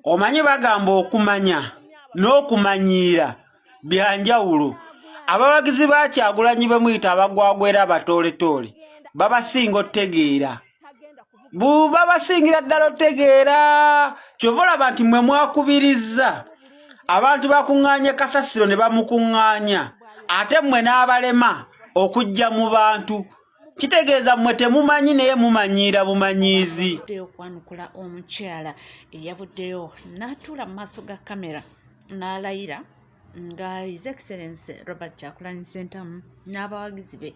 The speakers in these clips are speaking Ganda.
Omanyi bagamba okumanya n'okumanyiira bya njawulo. Abawagizi ba Kyagulanyi be muyita abagwagwa era abatooletoole babasinga otegeera. Babasingira ddala otegeera. Kyova olaba nti mwe mwakubirizza abantu bakuŋŋaanye kasasiro ne bamukuŋŋaanya, ate mmwe n'abalema okujja mu bantu. Kitegeeza mmwe temumanyi naye mumanyiira bumanyiizi. Avuddeyo okwanukula omukyala eyavuddeyo n'atuula mu maaso ga kamera n'alayira nga His Excellency Robert Kyagulanyi Ssentamu n'abawagizi be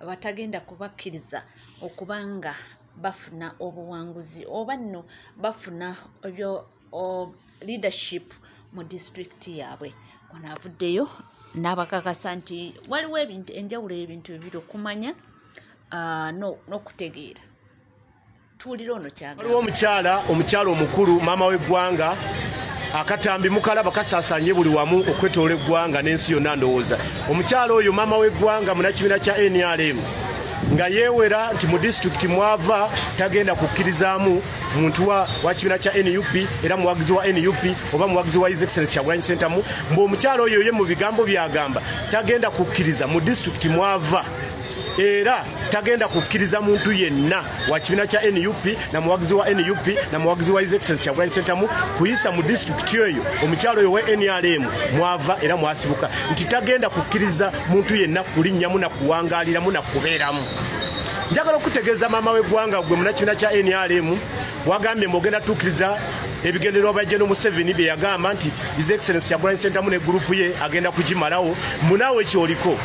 batagenda kubakkiriza okuba nga bafuna obuwanguzi oba nno bafuna ebyo leadership mu disitulikiti yaabwe. Ono avuddeyo n'abakakasa nti waliwo ebintu enjawulo y'ebintu bibiri, okumanya n'okutegeera. Tuwulire ono kyagamba. Waliwo omukyala omukulu, maama w'eggwanga, akatambi mukalaba kasaasaanye buli wamu okwetoola eggwanga n'ensi yonna. Ndowooza omukyala oyo maama w'eggwanga, munnakibiina kya NRM, nga yeewera nti mu disitulikiti mwava tagenda kukkirizaamu muntu wa kibiina kya NUP era muwagizi wa NUP oba muwagizi wa His Excellency Kyagulanyi Ssentamu. Mbu omukyala oyo ye mu bigambo byagamba tagenda kukkiriza mu disitulikiti mwava era tagenda kukkiriza muntu yenna wa kibiina kya NUP na muwagizi wa NUP na muwagizi wa His Excellency Kyagulanyi Ssentamu kuyisa mu disitulikiti eyo omukyala oyo we NRM mwava era mwasibuka, nti tagenda kukkiriza muntu yenna kulinnyamu na kuwangaaliramu na kubeeramu. Njagala okutegeeza maama w'eggwanga, gwe munnakibiina kya NRM, wagambye mbu ogenda tuukiriza ebigendererwa bya General Museveni bye yagamba nti His Excellency Kyagulanyi Ssentamu ne gurupu ye agenda kugimalawo, munaawe kyoliko.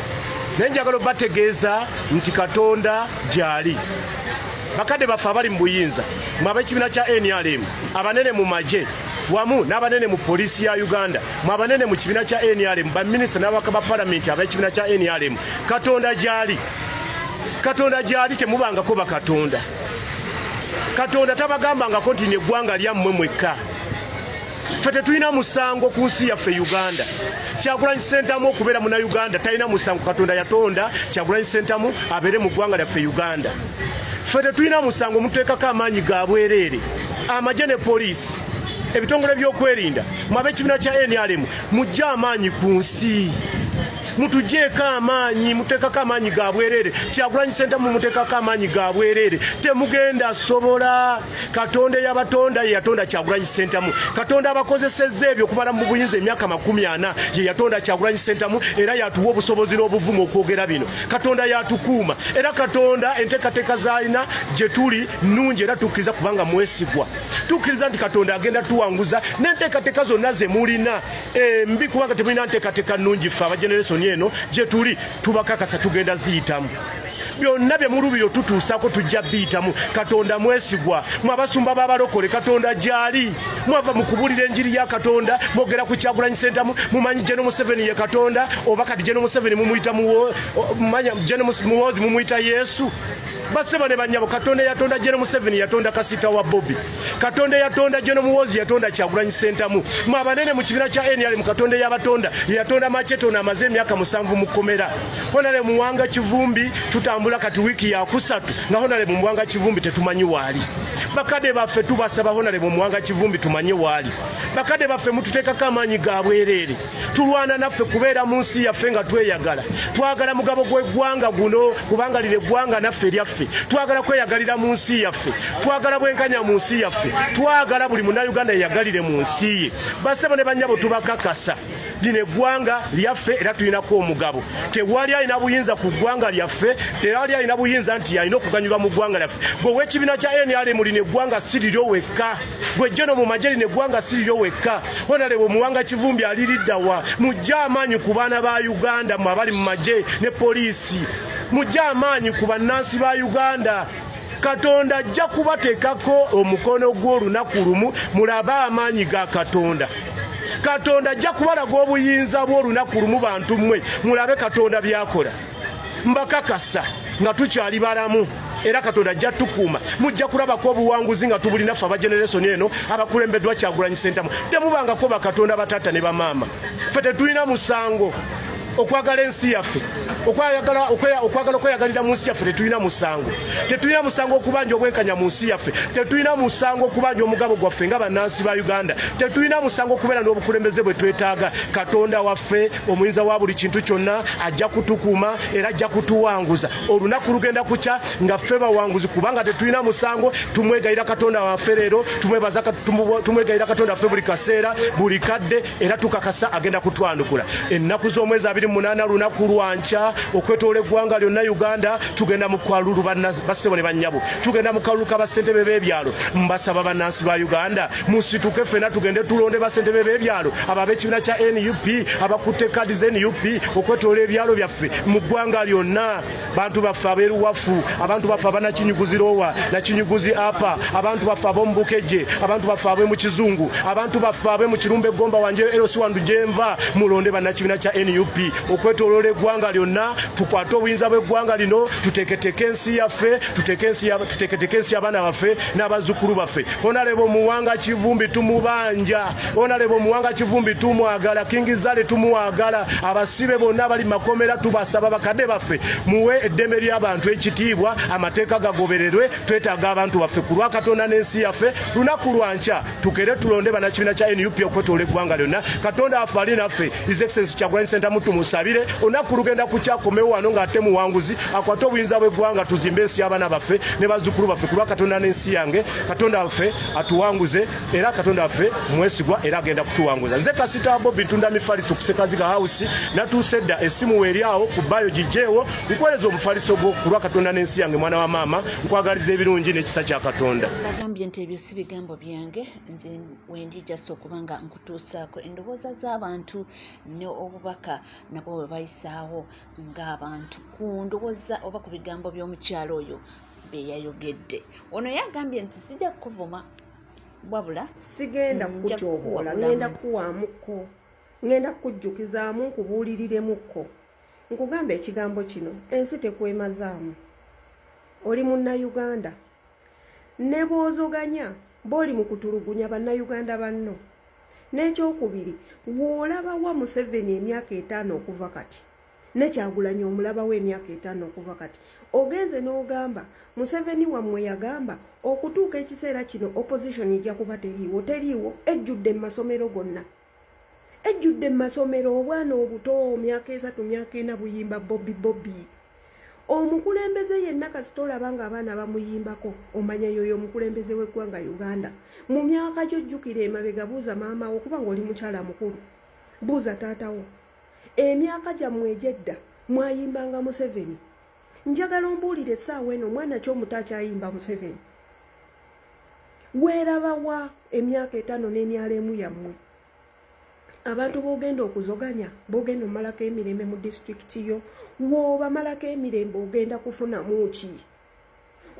Naye njagala obategeeza nti Katonda gyali. Bakadde baffe abali mu buyinza, mwe ab'ekibiina kya NRM, abanene mu magye wamu n'abanene mu poliisi ya Uganda, mwe abanene mu kibiina kya NRM, baminisita n'ababaka ba palamenti ab'ekibiina kya NRM, Katonda gyali, Katonda gyali. Temubangako bakatonda. Katonda tabagambangako nti neggwanga lyammwe mwekka. Ffe tetulina musango ku nsi yaffe Uganda. Kyagulanyi Ssentamu okubeera Munnayuganda talina musango. Katonda yatonda Kyagulanyi Ssentamu abeere mu ggwanga lyaffe Uganda. Ffe tetulina musango. Muteekako amaanyi ga bwereere, amagye ne poliisi, ebitongole by'okwerinda. Mwe ab'ekibiina kya NRM, mujje amaanyi ku nsi, mutugyeko amaanyi. Muteekako amaanyi ga bwereere. Kyagulanyi Ssentamu muteekako amaanyi ga bwereere, temugenda sobola. Katonda eyabatonda ye yatonda Kyagulanyi Ssentamu. Katonda abakozesezza ebyo okumala mu buyinza emyaka 40 ye yatonda Kyagulanyi Ssentamu era yatuwa obusobozi n'obuvumu okwogera bino. Katonda yatukuuma era Katonda enteekateeka z'alina gye tuli nnungi era tukkiriza kubanga mwesigwa. Tukkiriza nti Katonda agenda tuwanguza n'enteekateeka zonna ze mulina embi, kubanga temulina nteekateeka nnungi. Ffe aba generation eno gye tuli tubakakasa tugenda ziyitamu. Byonna bye mulubira otutuusako tujja biyitamu. Katonda mwesigwa. Mwe abasumba b'abalokole, Katonda gyali. Mwava mu kubulira enjiri ya Katonda, mwogera ku Kyagulanyi Sentamu. Mumanyi General Museveni ye Katonda, oba kati General Museveni mumuyita, manya General Muhoozi mumuyita Yesu. Baseba ne banyabo, Katonda yatonda General Museveni yatonda kasita wa Bobi. Katonda yatonda General Muhoozi yatonda Kyagulanyi Sentamu. Mwe abanene mu kibiina kya NRM, Katonda yabatonda yatonda Machete ono amaze emyaka 7 mu kkomera. Honorable Muwanga Kivumbi, tutambula kati wiiki yakusatu nga Honorable Muwanga Kivumbi tetumanyi waali. Bakadde baffe, tubasaba Honorable Muwanga Kivumbi tumanye waali. Bakadde baffe, mututeekako amaanyi ga bwereere. Tulwana naffe kubeera mu nsi yaffe nga tweyagala. Twagala mugabo gw'eggwanga guno, kubanga lino eggwanga naffe lyaffe. Twagala kweyagalira mu nsi yaffe, twagala bwenkanya mu nsi yaffe, twagala buli Munnayuganda yeyagalire mu nsi ye. Basebo ne bannyabo, tubakakasa lino eggwanga lyaffe era tulinako omugabo. Tewali alina buyinza ku ggwanga lyaffe, tewali alina buyinza nti alina okuganyulwa mu ggwanga lyaffe. Gwe ow'ekibiina kya NRM, lino eggwanga si liryo wekka. Gwe General mu magye, lino eggwanga si liryo wekka. Honorable Muwanga Kivumbi aliriddawa? Mujje amaanyi ku baana ba Uganda. Mwe abali mu magye ne poliisi, mujje amaanyi ku bannansi ba Uganda. Katonda ajja kubateekako omukono gw'olunaku lumu, mulabe amaanyi ga Katonda. Katonda ajja kubalaga obuyinza bw'olunaku lumu. Bantu mmwe, mulabe Katonda byakola. Mbakakasa nga tukyali balamu era Katonda ajja tukuuma, mujja kulabako obuwanguzi nga tubulina ffe aba generation eno abakulembeddwa Kyagulanyi Sentamu. Temubangako bakatonda, bataata ne bamaama. Ffe tetulina musango okwagala ensi yaffe. Okwagala okweyagalira mu nsi yaffe tetulina musango. Tetulina musango okubanja obwenkanya mu nsi yaffe. Tetulina musango okubanja omugabo gwaffe nga bannansi ba Uganda. Tetulina musango okubeera n'obukulembeze bwe twetaaga. Katonda waffe omuyinza wa buli kintu kyonna ajja kutukuuma era ajja kutuwanguza. Olunaku lugenda kukya nga ffe bawanguzi kubanga tetulina musango. Tumwegayira Katonda waffe leero, tumwebaza, tumwegayira Katonda waffe buli kaseera, buli kadde, era tukakasa agenda kutwanukula. Ennaku z'omwezi 28 lunaku lwankya okwetoola eggwanga lyonna Uganda tugenda mu kalulu bassebo ne bannyabo, tugenda mu kalulu ka bassentebe b'ebyalo. Mbasaba bannansi ba Uganda musituke ffena tugende tulonde bassentebe b'ebyalo abo ab'ekibiina kya NUP abakutte kaadi za NUP okwetoola ebyalo byaffe mu ggwanga lyonna. Bantu baffe ab'eruwafu, abantu baffe abanakinyuguzi lowa nakinyuguzi apa, abantu baffe ab'omubukeje, abantu baffe ab'e kizungu, abantu baffe ab'e mu Kirumba Eggomba wanje erosi wandu gyenva, mulonde bannakibiina kya NUP okwetoloola eggwanga lyonna. Tukwate obuyinza bw'eggwanga lino, tuteeketeeke ensi yaffe, tuteeketeeke ensi y'abaana baffe n'abazzukulu baffe. Honorable Muwanga Kivumbi tumubanja, Honorable Muwanga Kivumbi tumwagala, King Zale tumwagala, abasibe bonna abali makomera tubasaba bakadde baffe muwe eddembe ly'abantu ekitiibwa, amateeka gagobererwe. Twetaaga abantu baffe ku lwa Katonda n'ensi yaffe. Lunaku lwankya tukere tulonde bannakibiina kya NUP okwetoola eggwanga lyonna. Katonda waffe ali naffe. His Excellency Kyagulanyi Ssentamu tumusabire, olunaku lugenda kukyakomewo wano ng'ate muwanguzi, akwate obuyinza bw'eggwanga, tuzimbe ensi y'abaana baffe ne bazzukulu baffe ku lwa Katonda n'ensi yange. Katonda waffe atuwanguze, era Katonda waffe mwesigwa era agenda kutuwanguza. Nze Kasita Bobi, ntunda mifaliso ku Sekaziga House. Natuuse dda, essimu weeri awo ku bayo gijjeewo nkuweereza omufaliso gwo ku lwa Katonda n'ensi yange. Mwana wa maama, nkwagaliza ebirungi n'ekisa kya Katonda. Bagambye nti ebyo si bigambo byange, nze wendi just okuba nga nkutuusaako endowooza z'abantu ne obubaka nabwo bwe bayisaawo ng'abantu ku ndowooza oba ku bigambo by'omukyalo oyo bye yayogedde. Ono yagambye nti sijja kukuvuma, wabula Sigenda nja kukutyoboola. Kukuwabulamu. Ngenda kukuwaamukko, ngenda kukujjukizaamu, nkubuuliriremukko, nkugamba ekigambo kino: ensi tekwemazaamu. Oli munnayuganda, ne bw'ozoganya b'oli mu kutulugunya bannayuganda banno. N'ekyokubiri, w'olabawa Museveni emyaka 5 okuva kati, ne Kyagulanyi omulabawo emyaka 5 okuva kati, ogenze n'ogamba Museveni wammwe yagamba okutuuka ekiseera kino opposition ejja kuba teriiwo. Teriiwo, ejjudde mu masomero gonna, ejjudde mu masomero. Obwana obuto myaka 3, myaka 4 buyimba Bobi Bobi. Omukulembeze yenna kasita olaba nga abaana bamuyimbako, omanya yoyo omukulembeze w'eggwanga Uganda. Mu myaka gyo, jjukira emabega, buuza maama wo, kubanga oli mukyala mukulu, buuza taatawo, emyaka gyammwe egyedda mwayimbanga Museveni. Njagala ombuulire essaawa eno omwana kyomuto akyayimba Museveni, weerabawa emyaka 5 n'emyalo emu yammwe? Abantu b'ogenda okuzoganya, b'ogenda omalako emirembe mu disitulikiti yo, w'obamalako emirembe ogenda kufunamu ki?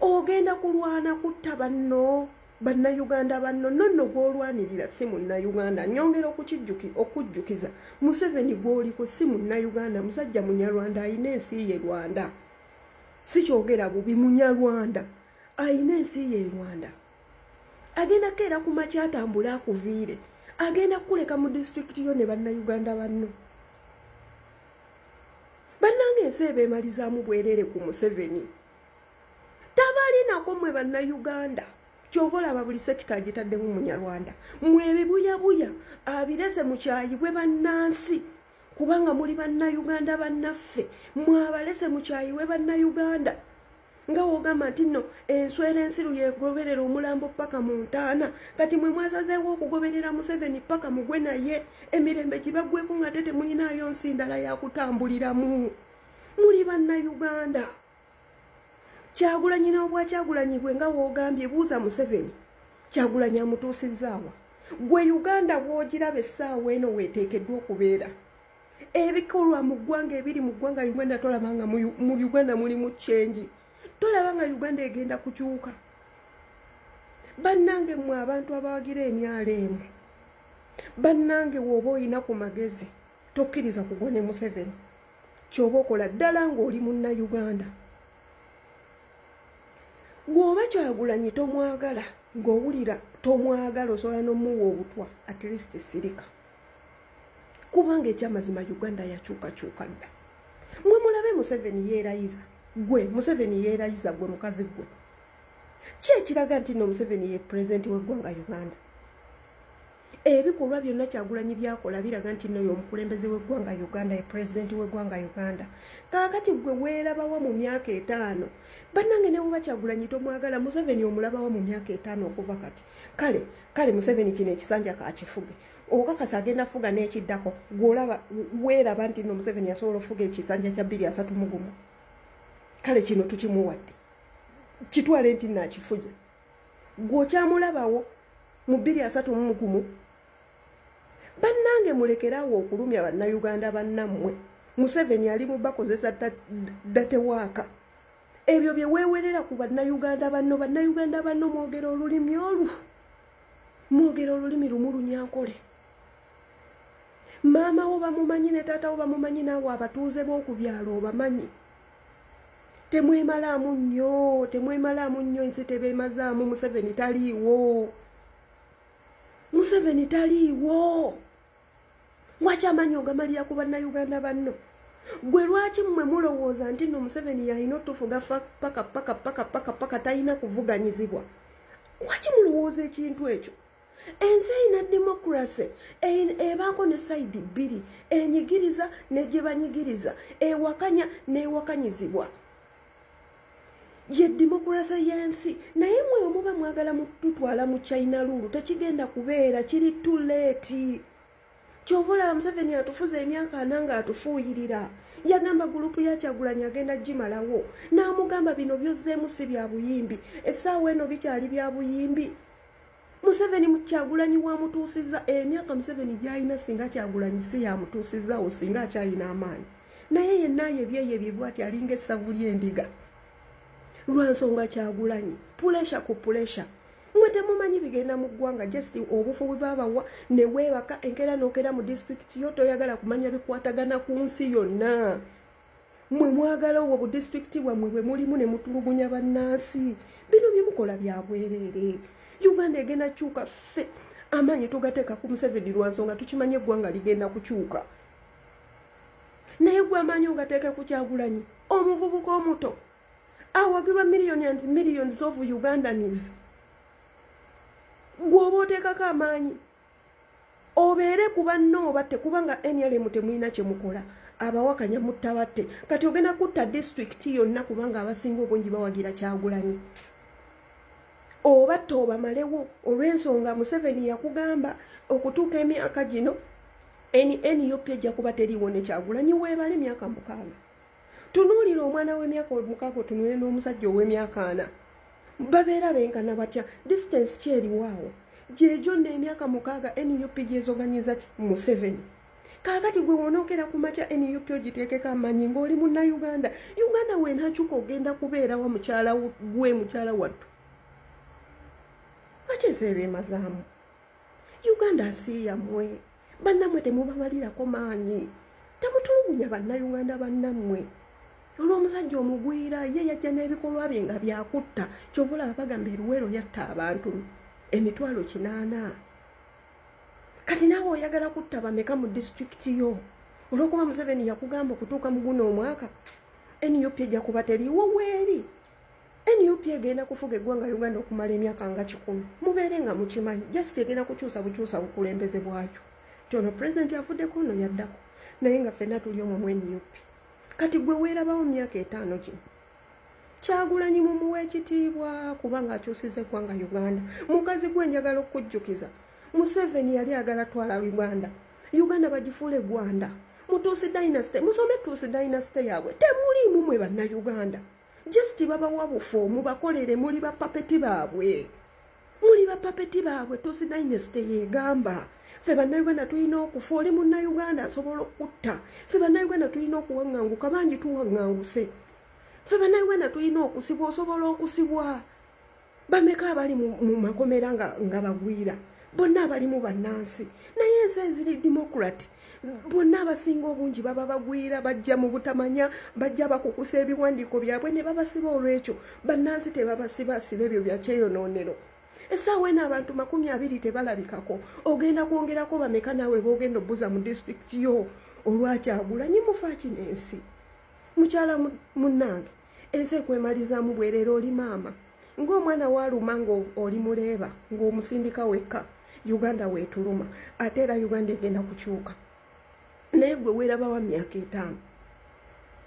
Ogenda kulwana kutta banno, bannayuganda banno. Nonno gw'olwanirira si munnayuganda. Nyongera okujjukiza, Museveni gw'oliko si munnayuganda, musajja munyarwanda, ayina ensi ye Rwanda. Si kyogera bubi, munyarwanda ayina ensi ye Rwanda. Agenda keera ku makya atambule akuviire, agenda kukuleka mu disitulikiti yo ne bannayuganda banno. Bannange, ensi ebeemalizaamu bwereere ku Museveni. Tabalinako mmwe bannayuganda. Kyova olaba buli sector agitaddemu munyarwanda. Mwe ebibuyabuya abirese mukyayibwe bannansi, kubanga muli bannayuganda bannaffe. Mwabalese mukyayiwe bannayuganda, nga wogamba nti nno enswera ensiru yegoberera omulambo paka mu ntaana. Kati mwe mwasazeewo okugoberera Museveni paka mugwe naye, emirembe gibaggweko, nga ate temuyinaayo nsi ndala yakutambuliramu. Muli bannayuganda. Kyagulanyi n'obwakyagulanyi bwe, nga woogambye, buuza Museveni, Kyagulanyi amutuusizzaawa? Gwe Uganda bw'ogiraba essaawa eno weeteekeddwa okubeera, ebikolwa mu ggwanga ebiri mu ggwanga Uganda, tolaba nga mu Uganda mulimu change? Tolaba nga Uganda egenda kukyuka? Bannange, mmwe abantu abawagira emyalo emu, bannange, w'oba oyina ku magezi, tokkiriza kugwa ne Museveni. Kyoba okola ddala ng'oli munnayuganda, bw'oba Kyagulanyi tomwagala, ng'owulira tomwagala, osobola n'omuwa obutwa, at least sirika, kubanga ekyamazima Uganda yakyukakyuka dda. Mwe mulaba. Mulabe Museveni yeerayiza gwe, Museveni yeerayiza gwe mukazi gwe. Ki ekiraga nti nno Museveni ye pulezidenti w'eggwanga Uganda? Ebikolwa byonna Kyagulanyi byakola biraga nti nno y'omukulembeze w'eggwanga Uganda, ye pulezidenti w'eggwanga Uganda. Kaakati gwe weerabawa mu myaka etaano? Bannange, ne bw'oba Kyagulanyi tomwagala, Museveni omulabawa mu myaka 5 okuva kati? Kale kale, Museveni kino ekisanja kakifuge. Okakasa agenda fuga n'ekiddako? Gw'olaba weeraba nti nno Museveni asobola okufuga ekisanja kya 2031? Kale kino tukimuwadde, kitwale nti nno akifuze. Gwe okyamulabawo mu 2031? Bannange, mulekeraawo okulumya Bannayuganda bannammwe. Museveni ali mu bakozesa datewaaka. Ebyo bye weewerera ku Bannayuganda banno, Bannayuganda banno mwogera olulimi olwo, mwogera olulimi lumu Lunyankole. Maama wo bamumanyi ne taata wo bamumanyi, naawe abatuuze b'oku byalo obamanyi. Temwemalaamu nnyo, temwemalaamu nnyo, ensi tebeemazaamu. Museveni taliiwo, Museveni taliiwo. Lwaki amaanyi ogamalira ku Bannayuganda banno? Gwe lwaki mmwe mulowooza nti nno Museveni yalina otufuga paka paka paka paka paka, talina kuvuganyizibwa? Lwaki mulowooza ekintu ekyo? Ensi erina democracy, ebaako ne side bbiri, enyigiriza ne gye banyigiriza, ewakanya n'ewakanyizibwa. Ye democracy y'ensi. Naye mwe omuba mwagala mututwala mu China rule, tekigenda kubeera, kiri too late. Kyova olaba Museveni atufuza emyaka 40 nga atufuuyirira. Yagamba group ya Kyagulanyi agenda gimalawo, n'amugamba bino byozzeemu si bya buyimbi, essaawa eno bikyali bya buyimbi. Museveni Kyagulanyi wamutuusiza emyaka Museveni gyalina, singa Kyagulanyi si yamutuusizaawo, singa akyayina amaanyi. Naye yenna yebyeyebye bwati, alinga essavu ly'endiga lwansonga Kyagulanyi pressure ku pressure. Mwe temumanyi bigenda mu ggwanga, just obufu bwe babawa ne weebaka enkeera n'okera mu disitulikiti yo, toyagala kumanya bikwatagana ku nsi yonna. Mwe mwagala obwo budisitulikiti bwammwe bwe mulimu ne mutulugunya bannansi. Bino bye mukola bya bwereere. Uganda egenda kukyuka. Ffe amaanyi tugateeka ku Museveni lwansonga tukimanye eggwanga ligenda kukyuka. Naye gwe amaanyi ogateeke ku Kyagulanyi, omuvubuka omuto awagirwa millions and millions of Ugandans. Gw'oba oteekako amaanyi obeere ku banno obatte, kubanga NRM temulina kyemukola, abawakanya muttabatte. Kati ogenda kutta disitulikiti yonna kubanga abasinga obungi bawagira Kyagulanyi. Obatta obamalewo olw'ensonga Museveni yakugamba okutuuka emyaka gino NUP ejja kuba teriiwo ne Kyagulanyi weebale emyaka 6. Tunuulira omwana w'emyaka 6, otunuule n'omusajja ow'emyaka 40, babeera benkana batya? Distance ki eriwaawo? Gyegyo nno emyaka 6 NUP gyezoganyiza Museveni. Kaakati gwe wonookera ku makya NUP ogiteekeko amaanyi ng'oli Munnayuganda, Uganda weenakyuka ogenda kubeerawa mukyala gwe, mukyala wattu? Lwaki ensi ebeemazaamu? Uganda nsi yammwe, bannammwe temubamalirako maanyi, temutulugunya Bannayuganda bannammwe olw'omusajja omugwira. Ye yajja n'ebikolwa bye nga byakutta. Kyova olaba bagamba eruweero yatta abantu 800,000. Kati naawe oyagala kutta bameka mu disitulikiti yo olw'okuba Museveni yakugamba okutuuka mu guno omwaka NUP ejja kuba teriiwo? Weeri NUP egenda kufuga eggwanga Uganda okumala emyaka nga 100, mubeere nga mukimanyi. Just egenda kukyusa bukyusa bukulembeze bwayo, ti ono pulezidenti avuddeko, ono yaddako, naye nga ffenna tuli omwo mu NUP. Kati gwe weerabawo mu myaka 5 gino? Kyagulanyi mumuwa ekitiibwa kubanga akyusiza eggwanga Uganda. Mukazi gwe, njagala okukujjukiza, Museveni yali agala twala Uganda, Uganda bagifuule Gwanda. Mutuusi dynasty, musome Tuusi dynasty yaabwe, temuliimu mwe Bannayuganda. Just babawa bufo mubakolere, muli bapuppet baabwe, muli bapuppet baabwe. Tuusi dynasty yegamba ffe Bannayuganda tulina okufa. Oli Munnayuganda asobola okutta. Ffe Bannayuganda tulina okuwaŋŋanguka, bangi tuwaŋŋanguse. Ffe Bannayuganda tulina okusibwa, osobola okusibwa. Bameka abali mu makomera nga bagwira? Bonna abalimu bannansi. Naye ensi eziri democrat, bonna abasinga obungi baba bagwira, bajja mu butamanya, bajja bakukusa ebiwandiiko byabwe ne babasiba. Olwekyo bannansi tebabasiba siba, ebyo byakyeyonoonero. Essaawa eno abantu 20 tebalabikako, ogenda kwongerako bameka naawe boogenda obuza mu disitulikiti yo olwakyagulanyi? Mufaaki n'ensi. Mukyala munnange, ensi ekwemalizaamu bwereere. Oli maama ng'omwana waaluma ng'oli muleeba ng'omusindika wekka. Uganda weetuluma, ate era Uganda egenda kukyuka. Naye gwe weerabawa myaka 50?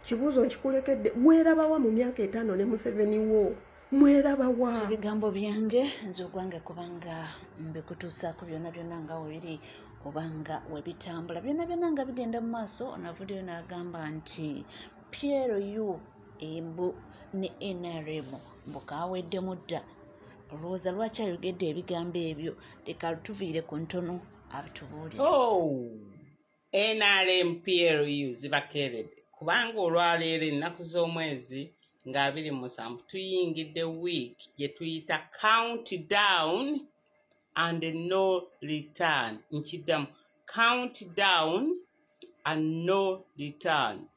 Kibuuzo nkikulekedde. Weerabawa mu myaka 50 ne Museveni wo? Mwerabawa? Si bigambo byange nze ogwange, kubanga mbikutuusaako byonna byonna nga webiri oba nga webitambula, byonna byonna nga bigenda mu maaso. Onavuddeyo n'agamba nti PLU embu ne NRM mbu kaaweddemu dda. Olowooza lwaki ayogedde ebigambo ebyo? Leka tuviire ku ntono abitubuulire. Oh, NRM PLU zibakeeredde, kubanga olwaleero ennaku z'omwezi nga 27 tuyingidde week gye tuyita count down and no return. Nkiddamu, count down and no return.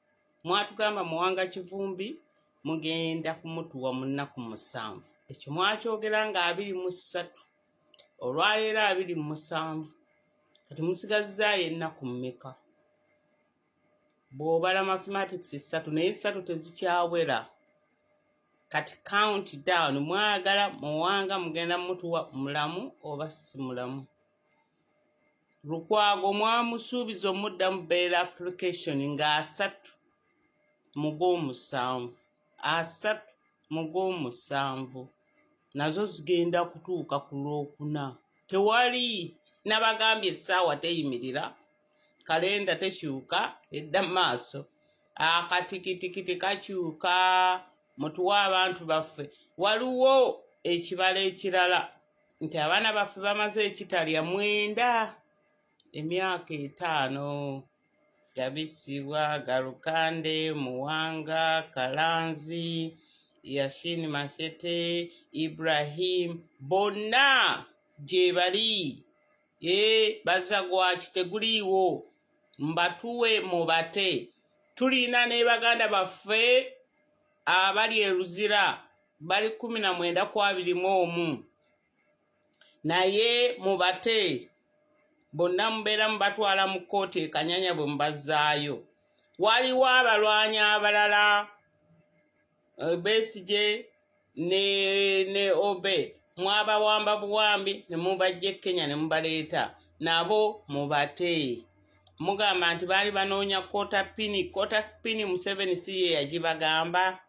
Mwatugamba Muwanga Kivumbi mugenda kumutuwa mu nnaku 7. Ekyo mwakyogera nga 23, olwaleero 27. Kati musigazizaayo ennaku mmeka? Bw'obala mathematics, ssatu, naye ssatu tezikyawera. Kati count down, mwagala Muwanga mugenda mutuwa mulamu oba si mulamu? Lukwago mwamusuubiza omuddamu bail application nga 30 mu gw'omusanvu, 30 mu gw'omusanvu nazo zigenda kutuuka ku Lwokuna. Tewali nabagambye, essaawa teyimirira, kalenda tekyuka, edda mu maaso, akatikitikiti kakyuka. Mutuwe abantu baffe. Waliwo ekibalo ekirala nti abaana baffe bamaze ekitalya 9 emyaka 50: Gabisibwa, Galukande, Muwanga, Kalanzi, Yashin Mashete, Ibrahim, bonna gye bali. E bazza gwaki teguliiwo? Mbatuwe mubate. Tulina ne baganda baffe abali e Luzira, bali 19 ku 21, naye mubate bonna. Mubeera mubatwala mu kkooti ekanyanya bwe mubazzaayo. Waliwo abalwanyi abalala, Besigye ne Obed, mwabawamba buwambi ne mubajja e Kenya ne mubaleeta, nabo mubate. Mugamba nti baali banoonya quarter pin. Quarter pin Museveni si ye yagibagamba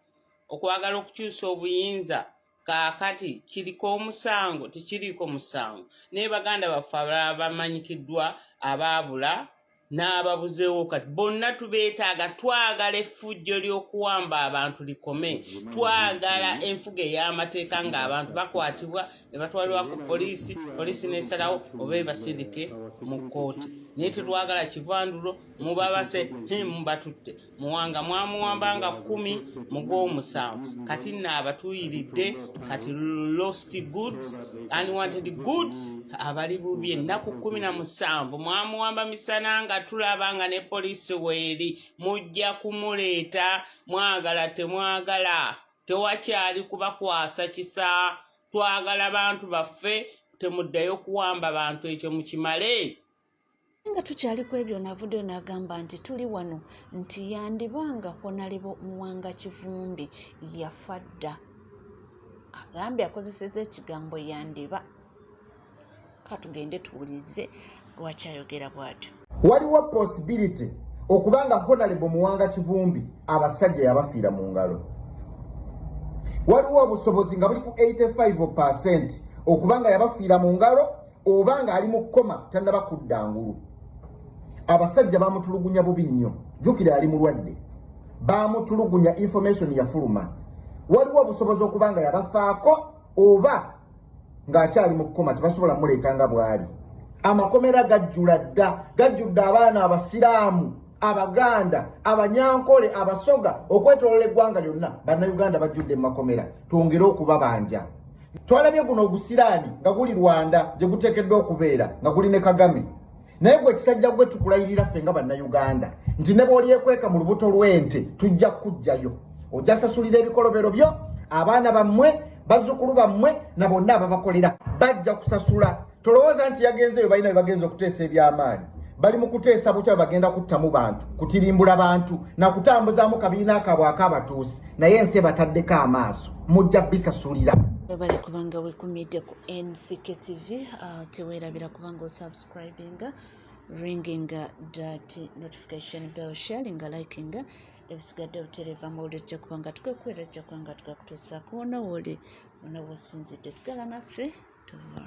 okwagala okukyusa obuyinza? Kaakati kiriko omusango, tekiriiko musango? Naye baganda baffe abalala bamanyikiddwa abaabula n'ababuzeewo, kati bonna tubeetaaga. Twagala effujjo ly'okuwamba abantu likome. Twagala enfuga ey'amateeka, ng'abantu bakwatibwa ne batwalibwa ku poliisi, poliisi n'esalawo oba ebasindike mu kkooti. Naye tetwagala kivandulo. Mubabase, mubatutte. Muwanga mwamuwamba nga 10 mu gw'omusanvu, kati nno abatuuyiridde. Kati lost goods, unwanted goods, abali bubi. Ennaku 17, mwamuwamba misana nga tulaba nga ne poliisi weeri. Mujja kumuleeta, mwagala temwagala, tewakyali kubakwasa kisa. Twagala bantu baffe, temuddayo kuwamba bantu, ekyo mukimale. Nga tukyali ku ebyo, navuddeyo n'agamba nti tuli wano nti yandibanga Honourable Muwanga Kivumbi yafa dda. Agambye akozesezza ekigambo yandiba. Katugende tuwulize lwaki ayogera bw'atyo. Waliwo possibility okubanga Honorable Muwanga Kivumbi abasajja yabafiira mu ngalo. Waliwo obusobozi nga buli ku 85% okubanga yabafiira mu ngalo oba nga ali mu coma, tannaba kudda ngulu. Abasajja bamutulugunya bubi nnyo. Jjukira ali mulwadde, bamutulugunya, information yafuluma. Waliwo obusobozi okuba nga yabafaako oba ng'akyali mu coma, tebasobola muleeta nga bw'ali. Amakomera gajjula dda, gajjudde abaana abasiraamu, Abaganda, Abanyankole, Abasoga, okwetolola eggwanga lyonna. Bannayuganda bajjudde mu makomera, twongere okubabanja. Twalabye guno ogusiraani nga guli Rwanda gye guteekeddwa okubeera nga guli ne Kagame. Naye gwe kisajja gwe, tukulayirira ffe nga Bannayuganda nti ne bw'olyekweka mu lubuto lw'ente, tujja kukugjayo. Ojja sasulira ebikolobero byo. Abaana bammwe, bazzukulu bammwe na bonna ababakolera bajja kusasula. Tolowooza nti yagenzeeyo balina bye bagenza okuteesa ebyamaanyi. Bali mu kuteesa butya bagenda kuttamu bantu, kutirimbula bantu na kutambuzaamu kabiina kaabwe ak'abatuusi, naye ensi ebataddeko amaaso, mujja bisasulira. Webale kubanga wekumidde ku NCK TV. Teweerabira kubanga osubscribinga, ringing that notification bell, sharing, liking. Ebisigadde butereeva mawulire tujja kubanga tugakuweera, tujja kubanga tugakutuusaako wonna wooli, wonna wosinzidde. Sigala naffe, tuva.